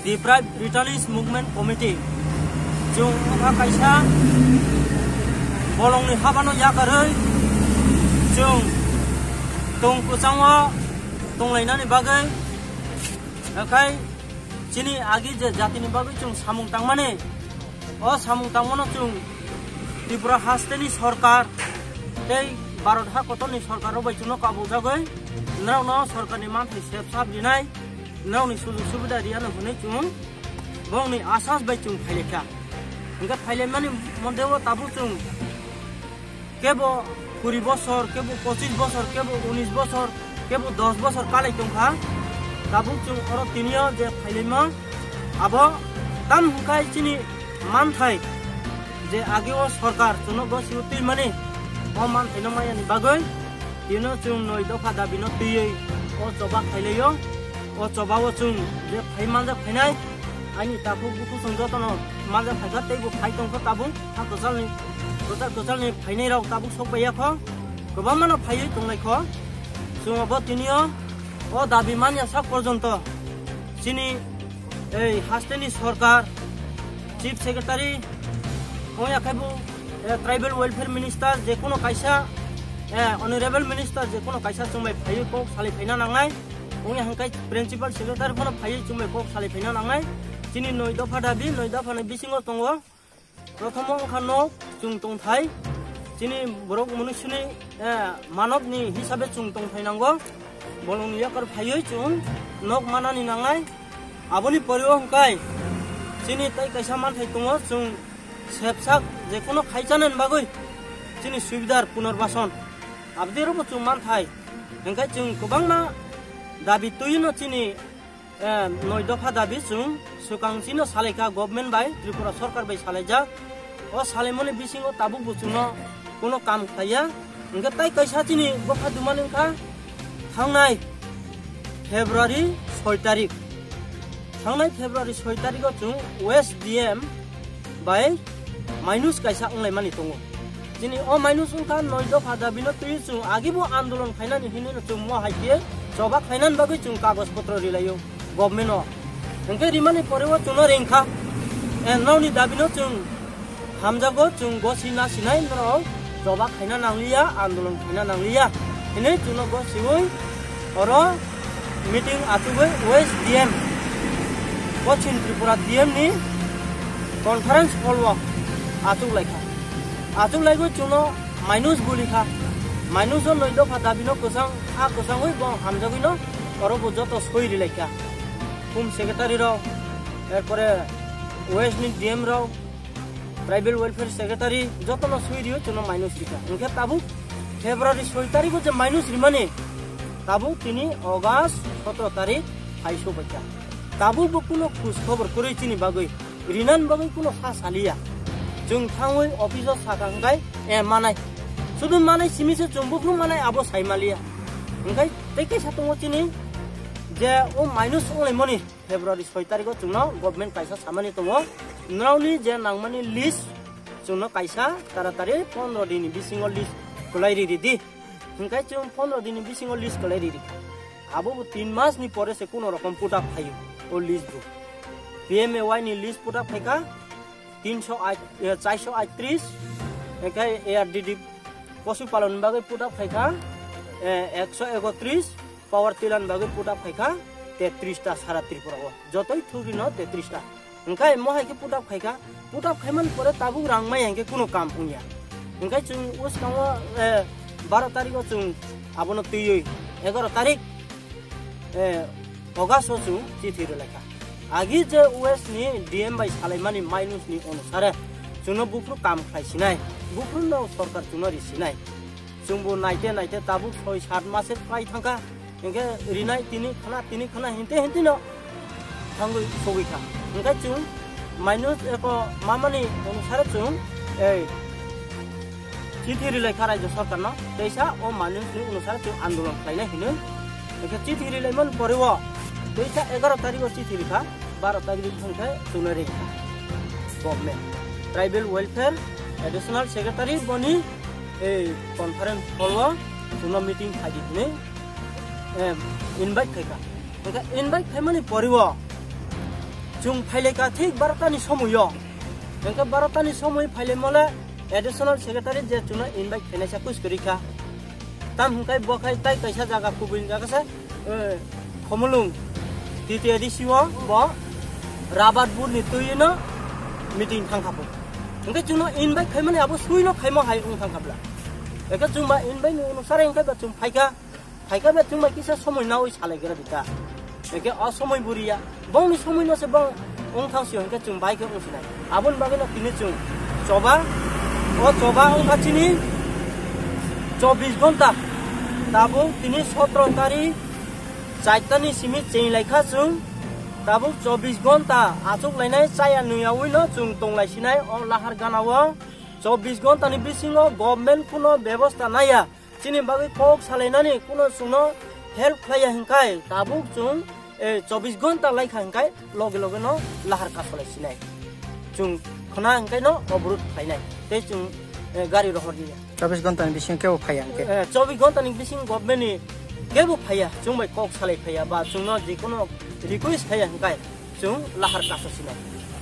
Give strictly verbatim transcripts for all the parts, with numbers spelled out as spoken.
Deprived Retirees Movement Committee, chwng wngkha kaisa bolongni habano yakarwi chwng tong kwchango tonglainani bagwi, haikhe chini agi je jatini bagwi chwng samung tangmani, o samung tangmano chwng Tripura hasteni sorkar tei Bharat ha kotorni sorkar rok bai chwngno kabujagwi norokno sorkarni manthai sep sap rinai, norokni sujog subida riyano hwnwi chwng bongni asas bai chwng phailaikha. Hwnkhe phailaimani modeo tabuk chwng kebo kuri bosor, kebo pochis bosor, kebo unis bosor, kebo dos bosor kalai tongkha. Tabuk chwng oro tinio je phailaima, abo tam hwnkhai chini manthai je ageo sorkar chwngno gosio twimani, o manthaino mayani bagwi tino chwng noi dopha dabino twiwi o choba khailaio. O chobao chwng je phai manjak phainai, ani takhuk bukhuk chwng jotono manjak phaikha, teibo phai tongkha tabuk. Ha kwchalni, kwchal kwchalni phainairok tabuk sok paiyakho, kwbangmano phaiwi tonglaikho. Chwng abo tinio o dabi manya sak porjonto chini ei hasteni sorkar, Chief Secretary, wngya khe bo, eh, Tribal Welfare Minister, je kono kaisa, eh, Honorable Minister, je kono kaisa chwng bai phaiwi kok salai phaina nangnai. Wngya hwnkhe Principal Secretary bono phaiwi chwng bai kok salai phaina nangnai. Chini noi dopha dabi, noi dophani bisingo tongo. Prothomo wngkha nok, chwng tongthai. Chini borok munuisuni, eh, manobni hisabe chwng tongthai nango. Bolongni yakar phaiwi chwng nok manani nangnai. Aboni pore o hwnkhe chini tei kaisa manthai tongo, chwng sepsak je kono khaichanani bagwi chini subidar punarbason. Aboni oro bo chwng manthai. Hwnkhe chwng kwbangma dabi twiwi no chini, eh, noi dopha dabi chwng swkang chino salaikha government bai, Tripura sorkar bai salaijak. O salaimani bisingo tabuk bo chwngno kono kam khlaiya. Hwnkhe tai kaisa chini bwkha dumani wngkha thangnai February soi tarik. Thangnai February soi tariko chwng West D M bai minus kaisa wnglaimani tongo. Chini o minus wngkha noi dopha dabino twi chwng agibo andolon khainani hinwi chwng mo hai khe choba khainani bagwi chwng kagoj potro rilaio government o. Hwnkhe rimani pore o chwngno ringkha. Eh, nokni dabino chwng hamjago, chwng gosi na sinai norok choba khaina nangliya, andolon khaina nangliya. Hinwi chwngno gosiwi oro meeting achugwi West D M, Poschim Tripura D M ni conference hall o achuk laikha. Achuk laigwi chwngno minus bulikha. Minus o noi dopha dabino kwchang, a kwchangwi bo hamjagwino oro bo joto soi rilaikha. Home Secretary rok, erpore West ni D M rok, Tribal Welfare Secretary jotono soi rio chwngno minus rikha. Hwnkhe tabuk February soi tariko je minus rimani, tabuk tini August sotro tarik phai sobaikha. Tabuk bo kuno khoj khobor kwrwi chini bagwi, rinan bagwi kuno sa saliya. Chwng thangwi office o sakha hwnkhe, eh, manai. Sudu manai simi se chwng buphuru manai abo sai maliya. Hwnkhe tei kaisa tongo chini je o minus wnglaimani. February soi tariko chwngno government kaisa samani tongo, norokni je nangmani list chwngno kaisa taratari pondro dinni bisingo list kwlai ri ridi. Hwnkhe chwng pondro dinni bisingo list kwlai ri rikha. Abo bo tin mas ni pore se kuno rokom put up phaio o list bo. P M A Y ni list put up phaikha, tinso ait, eh, chairso aitris, hwnkhe A R D D Posu Palon ni bagwi put up phaikha, eh, ekso ekotris, Power Tiller ni bagwi put up phaikha tetris ta sara Tripura o. Jotoi thugwi no tetris ta. Hwnkhe mo hai khe put up khaikha, put up khaimani pore tabuk rang maya hwnkhe kuno kam wngya. Hwnkhe chwng uskango, eh, baro tariko chwng abono twiwi egaro tarik, eh, August o chwng chithi rwlaikha. Agi je West ni D M bai salaimani minus ni onusare chwngno buphuru kam khlai sinai, buphuru no sorkar chwngno ri sinai. Chwngbo naite naite tabuk soi sat mase pai thangkha. Hwnkhe rinai tini khana, tini khana hinte hinte no thangwi sogwi kha. Hwnkhe chwng minus eko mamani onusare chwng ei chithi rilai kha raijyo sorkarno, teisa o minus ni onusare chwng andolon khlainai hinwi. Hwnkhe chithi rilaimani pore o teisa egaro tariko chithi rikha, baro tarik hwnkhe chwngno ringkha government. Tribal Welfare Additional Secretary boni ei conference hall o chwngno meeting khaidi hinwi, em, invite khaikha. Hwnkhe invite khaimani pore o Chwng phailaikha thik barotani somoio. Hwnkhe barotani somoi phailaimole additional secretary je chwngno invite khainai sa kuis kwrwi kha. Tam hwnkhe bo khai tai kaisa jaga kubui jaga se, eh, Khumulwng T T A D C o bo rubber board ni twi no meeting thang kha bo. Hwnkhe chwngno invite khaimani abo suino khaimo hai wng thang kha bla. Hwnkhe chwngba invite ni onusare hwnkhe ba chwng phaikha. Phaikha be chwngbai kisa somoi nawi salai gra dita. Hwnkhe o somoi buriya. Bongni somoi no se bong wng thang sio hwnkhe chwng bai khe wng sinai. Aboni bagwi no tini chwng choba, o choba wngkha chini chobbish ghonta. Tabuk tini sotro tarik chaitani simi cheng lai kha chwng. Tabuk chobbish ghonta achuk lainai chaya nwi yawi no chwng tong lai sinai o lahar gana o. Chobbish ghonta ni bisingo government kuno bebosta naya. Chini bagwi kok salainani kuno chwngno help khlaiya hinkai tabuk chwng, eh, chobbish ghonta laikha hinkai loge loge no lahar kasolai sinai. Chwng khna hinkai no obrut khlainai. Tei chwng, eh, gari rohor niya. Chobbish ghonta ni bisingo kebo phaiya hinke. Eh, chobbish ghonta ni bising government ni kebo phaiya. Chwng bai kok salai phaiya ba chwngno jikono request khaiya hinkai. Chwng lahar kaso sinai.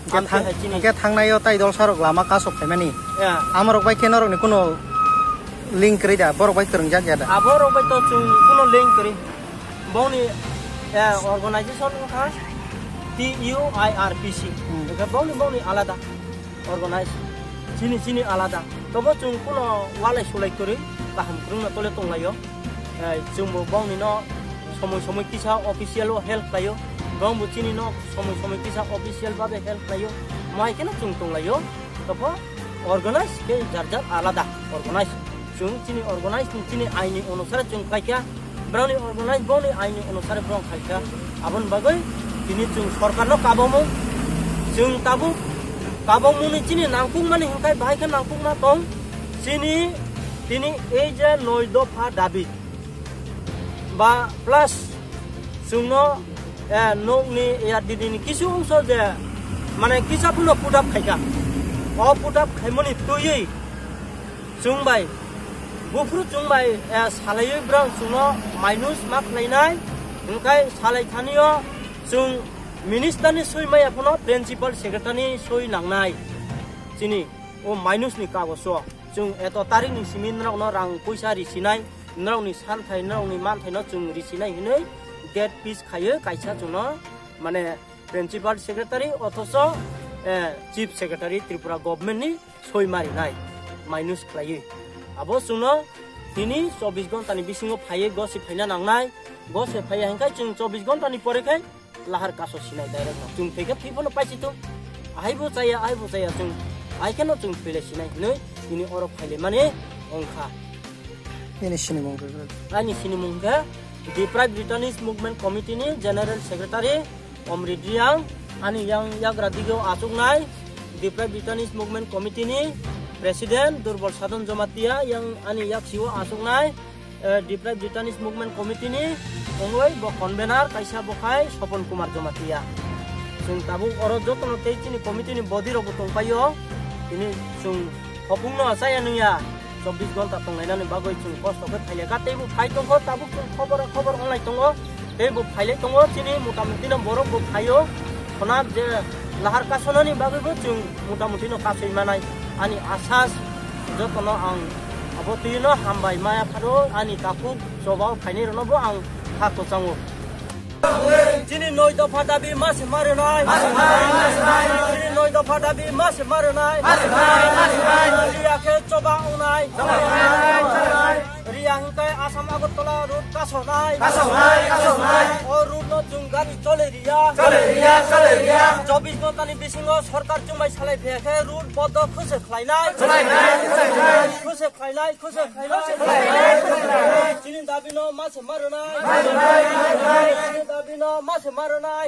Hingke Amtwi thang-, hai chini. Hingke thangnai o tai dolsarok lama kaso phaimani. Ya. Amorok bai khe norokni kuno link kwrwi da, borok bai kwrwngjak ya da? Aborok bai to chwng kuno link kwrwi. Bongni, eh, organization wngkha T U I R P C. Hmm. Hingke bongni, bongni alada organize. Chini, chini alada. Tobo chwng kuno walai sulai kwrwi kaham kwrwngno tole tonglaio. Eh, chwngbo bongni no somoi somoi kisa official o help khlaio. Bongbo chini no somoi somoi kisa official babe help khlaio. Mohai kheno chwng tonglaio. Tobo organize khe jar jar alada organize. Chwng chini organize ni chini aini onusare chwng khlaikha. Broni organize bongni aini onusare brong khlaikha. Aboni bagwi tini chwng sorkarno kabomung. Chwng tabuk kabomungni chini nangkukmani hwnkhe bahai khe nangkukma tong. Chini tini ei je noi dopha dabi ba plus chwngno, eh, nokni A R D D ni kisu ongso je mane kisa phano put up khaikha. O put up khaimani twiwi chwng bai buphuru chwng bai, eh, salaiwi brang chwngno minus ma khlainai, hwnkhe salai thanio chwng minister ni soi maya phano principal secretary ni soi nangnai. Chini o minus ni kagoso. Chwng eto tarik ni simi norokno rang puisa risinai, norokni santhai, norokni manthaino chwng risinai hinwi date fix khaiwi kaisa chwngno, mane, principal secretary othocho, eh, chief secretary Tripura government ni soi marinai minus khlaiwi. Abo chwngno tini chobbish ghonta ni bisingo phaiwi gosi phaina nangnai, gosi phaiya hinkhai chwng chobbish ghonta ni pore khai lahar kaso sinai direct no. Chwng thwikhe thwi phano paisi thung. Ahaibo chaya, ahaibo chaya chwng. Ahai kheno chwng thwile sinai hinwi tini oro phailaimani wngkha. Nini sinimung khe? Ani sinimung khe Deprived Retirees Movement Committee ni General Secretary Omrit Reang, ani yang yagra digeo achuknai Deprived Retirees Movement Committee ni President Durbal Sadhan Jamatia, yang ani yaksio achuknai eh, Deprived Retirees Movement Committee ni wngwi bo convener kaisa bo khai Sopon Kumar Jamatia. Chwng tabuk oro jotono tei chini committee ni body rok bo tongpaio. Tini chwng hopung no chaya nungya. Chobbish ghonta tonglainani bagwi chwng kosto khe phailekha. Tei bo phai tongkho tabuk chwng khobor khobor onglai tongo. Tei bo phailai tongo chini motamuti no borok bo phaio. Khonap je lahar kasonani bagwi bo chwng motamuti no kasui manai. Ani asas jotono ang abo twi no hambai maya pharo ani takhuk chobao phainai rwno bo ang kha kwchango. Chini noi dopha dabi ma se ma rwnai. Chini noi dopha dabi ma se ma rwnai. Riya khe choba ongnai. Riya hingkai Assam Agartala road kasonai. O road no chwng gari chole riya. Chole riya, chole riya. Chobbish ghonta ni bisingo sorkar chumbai salai phiya khe road bondo khwse khlainai. Khlainai, khlainai. Khwse khlainai, khwse khlainai. Chini dabi no ma se ma rwnai. Chini dabi no ma se ma rwnai.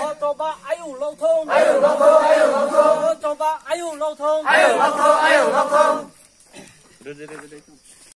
O choba ayu lothong. O choba ayu lothong.